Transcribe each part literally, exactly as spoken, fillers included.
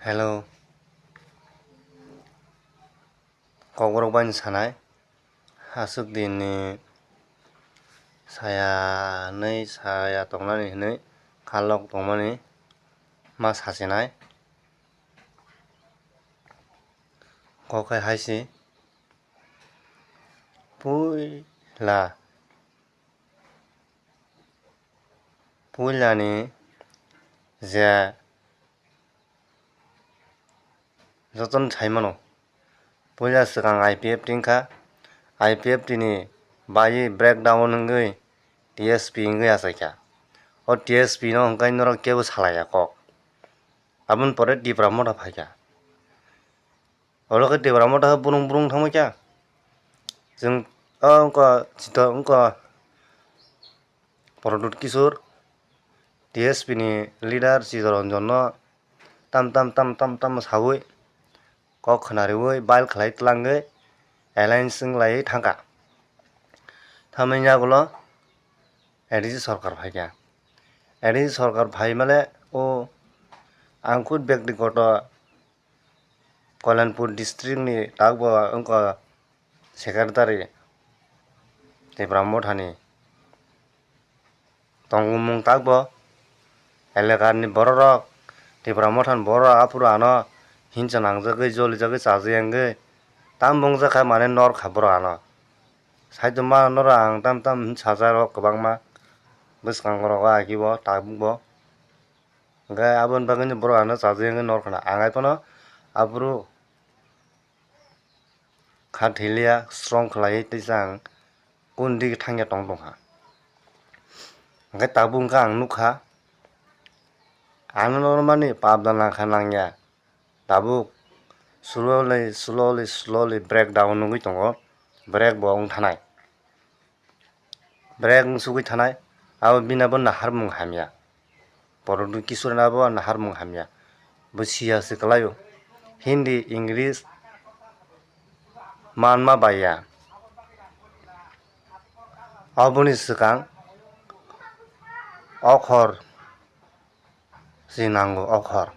Hello. Kokborok bai sanai. Aswk din ni saya nwi saya tongnani hinwi khalok tongmani ma sachinai. Kok hai hai se. Puila, puilani je jotono sai mano. Puila swkang I P F T wngkha, I P F T ni bai breakdown wngwi T S P wngwi achaikha. O T S P no hwnkhe norok kebo salaiya kok. Aboni pore Tipra Motha phaikha. Oro khe Tipra Motha khe brung brung thangbaikha. Chwng o wngkha Chito wngkha Pradyut Kishore, T S P ni leader Chittaranjan no tam tam tam tam tam sawi kok khwnariwi bail khlai tlangwi alliance wnglaiwi thangkha. Thamani yagulo A D C sorkar phaikha. A D C sorkar phaimale o ang khud byaktigoto Kalyanpur district ni takbo wngkha secretary Tipra Mothani tongmung takbo elakani bororok Tipra Mothani bororok aphuru ano hinsa nangjagwi jolijagwi chajagwi tamo wngjakha mane norkha borok ano. Saitoma norok ang tam tam sajak rok kwbangma bwskango rogo akibo tabukbo. Hwnkhe aboni bagwino borok ano chajagwi norkha na ang haiphano aphuru kha thiliya strong khlaiwi teisa ang kundi thangya tong tongkha. Hwnkhe tabuk hwnkhe ang nukha ano normani pap da nangkha nangya tabuk slowly slowly slowly breakdown wngwi tongo, break bo wng thanai. Brek wngsugwi thanai, abo bini abo naharmung hamya. Pradyut Kishore ni abo naharmung hamya. Bo siya se kwlaio. Hindi, English manma baiya. Aboni swkang okhor se nango, okhor.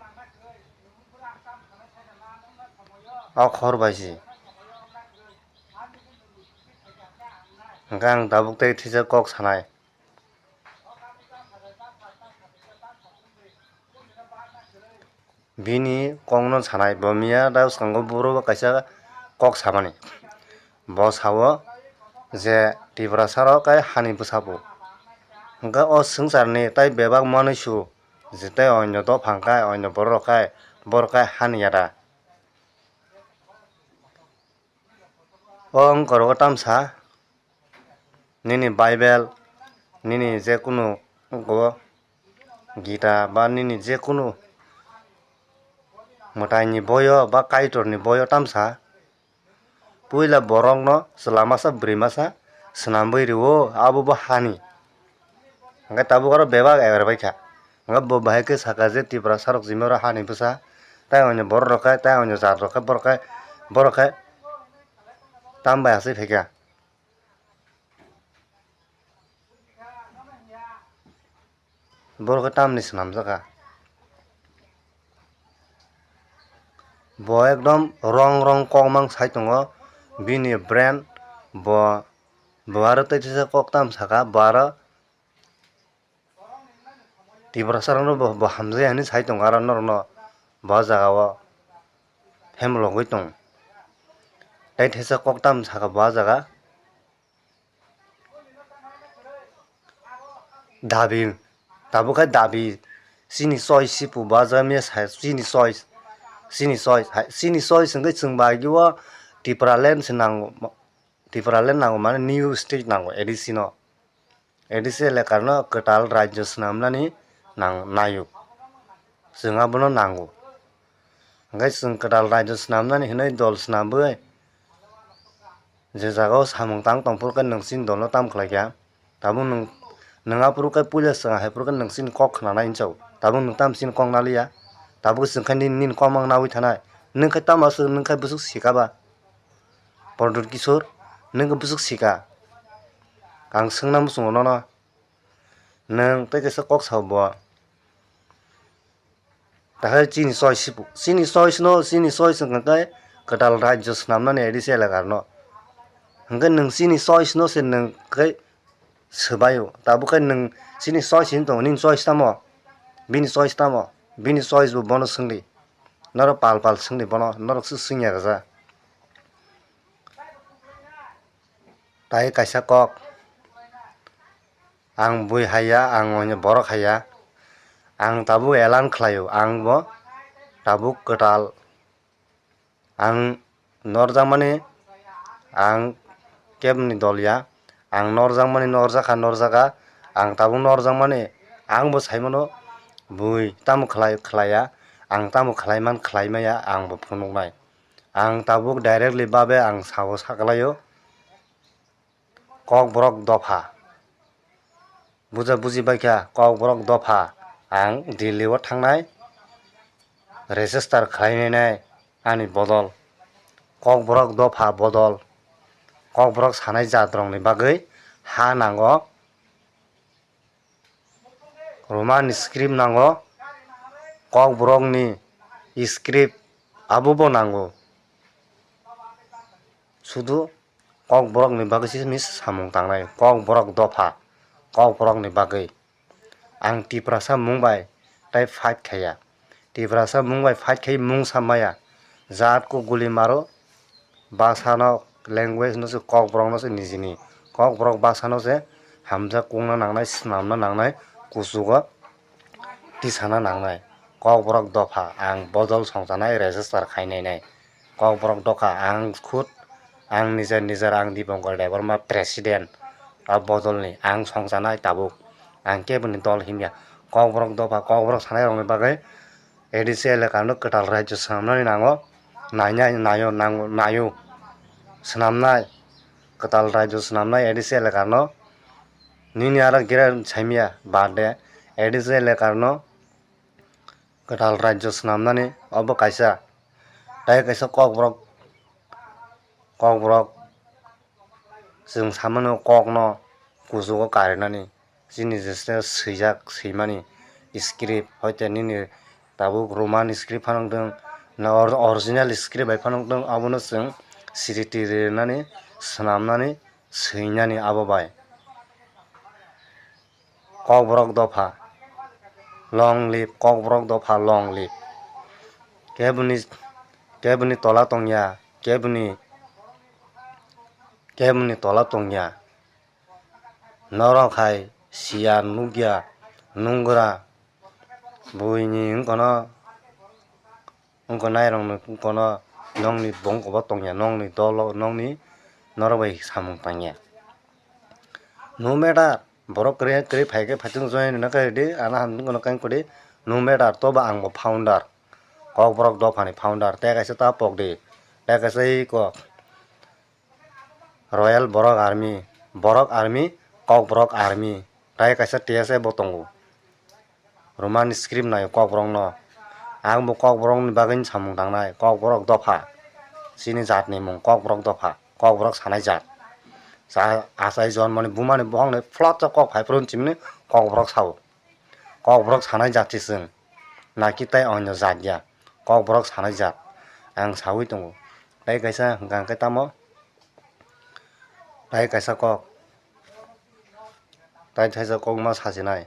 Okhor bai se. Hwnkhe ang tabuk tei thisa kok sanai. Bini kokno sanai, bo miya da bwskango buro bo kaisa kok samani. Bo sao je Tiprasa rok kai hani bwsabo. Hwnkhe o swngcharni tai bebak manwi su je tai onyo dophang kai, onyo borok kai, borok kai hani yada. O wngkha oro tamsa nini Bible, nini je kunu wngkha o Gita ba nini je kunu mwtaini boyo ba Kaitorni boyo tamsa puila borokno chwla masa bwrwi masa swnamwi rwo, abo bo hani. Hwnkhe tabuk oro bebak eger baikha. Hwnkhe bo bahai khe sakha je Tiprasa rok jimaro hani bwsa, tai onyo borok rok khe, tai onyo jat rok khe, borok khe, borok khe tam bai aswk phaikha. Borok khe tamni swnamjakha. Bo ekdom wrong wrong kok mang sai tongo, bini brain bo, bo aro tei teisa kok tam saka, bo aro Tiprasa rokno bo, bo hamjai hinwi sai tongo aro norokno bo jaga o hemlogwi tongo. Tei teisa kok tam saka bo ah jaga dabi, tabuk khe dabi chini choice se bo ah jaga mia sai chini choice, chini choice hai, chini choice hwnkhe chwng bai o Tipraland se nango, Tipraland nango mane new state nango A D C no. A D C elakano kwtal rajyo swnamnani nang-, naio. Chwng abono nango. Hwnkhe chwng kwtal rajyo swnamnani hinwi dol swnamwi je jagao samung tang tongphuru khe nwng chini dolno tam khlaikha. Tabuk nwng, nwng aphuru khe puila chwng haiphuru khe nwng chini kok khnanai hinwi sao. Tabuk nwng tamo chini kok naliya. Tabuk chwng khe nini, nini kok mang nawi thanai. Nwng khe tamo aswk, nwng khe bwswk sika ba? Pradyut Kishore, nwng khe bwswk sika? Ang swngna muchungo nono. Nwng tei kaisa kok sao bo. Tahai chini choice si, chini choice no, chini choice wngkha khe kwtal rajyo swnamnani A D C elakar no. Hwnkhe nwng chini choice no se nwng khe swbaio. Tabuk khe nwng chini choice hinwi tongo, nini choice tamo? Bini choice tamo? Bini choice bo bono swngdi. Norok pal pal swngdi bono, norok se swngya kaja. Tai kaisa kok, ang bui haiya, ang oino borok haiya, ang tabuk elan khlaio, ang bo tabuk kwtal, ang norjakmani, ang keboni dol ya, ang norjakmani norjakha, norjaka, ang tabuk norjakmani, ang bo saimano bui tamo khlai, khlaiya, ang tamo khlaiman, khlaimaya, ang bo phunuknai. Ang tabuk directly babe ang sao saklaio, Kokborok dopha. Buja buji baikha, Kokborok dopha. Ang Delhi o thangnai, register khlainai ani bodol. Kokborok dopha bodol. Kokborok sanai jat rokni bagwi ha nango. Roman script nango, Kokborokni script abobo nango. Sudu Kokborokni bagwi se samung tangnai, Kokborok dopha, Kokborokni bagwi. Ang Tiprasa mung bai tai fight khaiya. Tiprasa mung bai fight khai mung sa maya. Jat kuk guli maro, basa no, language no se, Kokborok no se nijini. Kokborok basa no se hamjak kungna nangnai, swnamna nangnai, kuchugo tisana nangnai. Kokborok dopha ang bodol songchanai, register khainai nai. Kokborok dopha ang khud, ang nijer nijer, ang Dipankar Debbarma president, a bodolni ang songchanai tabuk. Ang keboni dol himya. Kokborok dopha, Kokborok sanai rokni bagwi A D C elakar no kwtal rajyo swnamnani nango, nainai, naio, nango, naio. Swnamnai, kwtal rajyo swnamnai A D C elakar no. Nini aro gira saimya, bad de, A D C elakar no kwtal rajyo swnamnani obo kaisa. Tai kaisa Kokborok, Kokborok Chwng samano kokno kuchugo karinani, chini jesle swijak swimani script, hoite nini tabuk Roman script phano wngtong, na or-, original script bai phano wngtong, abono chwng sriti rinani, swnamnani, swinani abo bai. Kokborok dopha, long live, Kokborok dopha, long live. Keboni, keboni tola tongya, keboni, keboni tola tongya. Norok hai siya nukya, nungwra, buini wngkono, wngkha nairokni kono nokni bongkobo tongya, nokni dolo, nokni norok bai samung tangya. No matter, borok kwrwi, kwrwi phaikhe phaitwng join rwna khe rwdi, ano hamjwk kono kang kwrwi, no matter, tobo ang bo founder, Kokborok dophani founder, tei kaisa ta pokdi, tei kaisa iko Royal Borok Army, Borok Army, Kokborok Army, tei kaisa T S F bo tongo. Roman script naio Kokborokno. Ang bo Kokborokni bagwi samung tangnai. Kokborok dopha. Chini jatni mung Kokborok dopha. Kokborok sanai jat. Sa-, achai jonmoni bumani bohokni phlot kok phai phuru hinwi Kokborok sao. Kokborok sanai jat se chwng. Naki tai onyo jat ya. Kokborok sanai jat. Ang saui tongo. Tai kaisa hwnkha hwnkhe tamo? Tai kaisa kok. Tai thaisa kokma sachinai.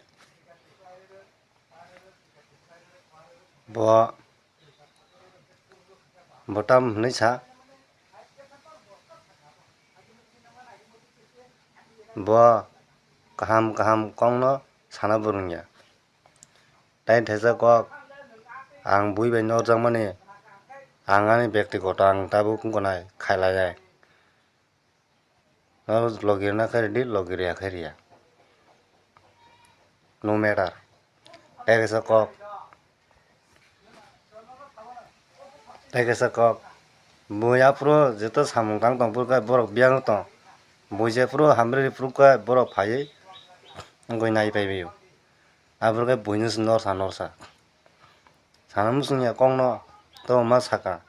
Bo, bo tam hwnwi sa. Bo kaham kaham kokno sana bo rwngya. Tai thaisa kok, ang bui bai norjakmani, ang ani bektigoto ang tabuk wngkha nai, khailaiya. Norok logi rwna khe rwdi, logi rwya khe rwya. No matter. Tai kaisa kok. Tai kaisa kok. Bui aphuru joto samung tang tong phuru khe borok biyang tong. Bui jephuru hamri phuru khe borok phaiwi wngwi nai paibaio. Aphuru khe buino se norsa norsa. Sana muchungya kokno, to ma saka.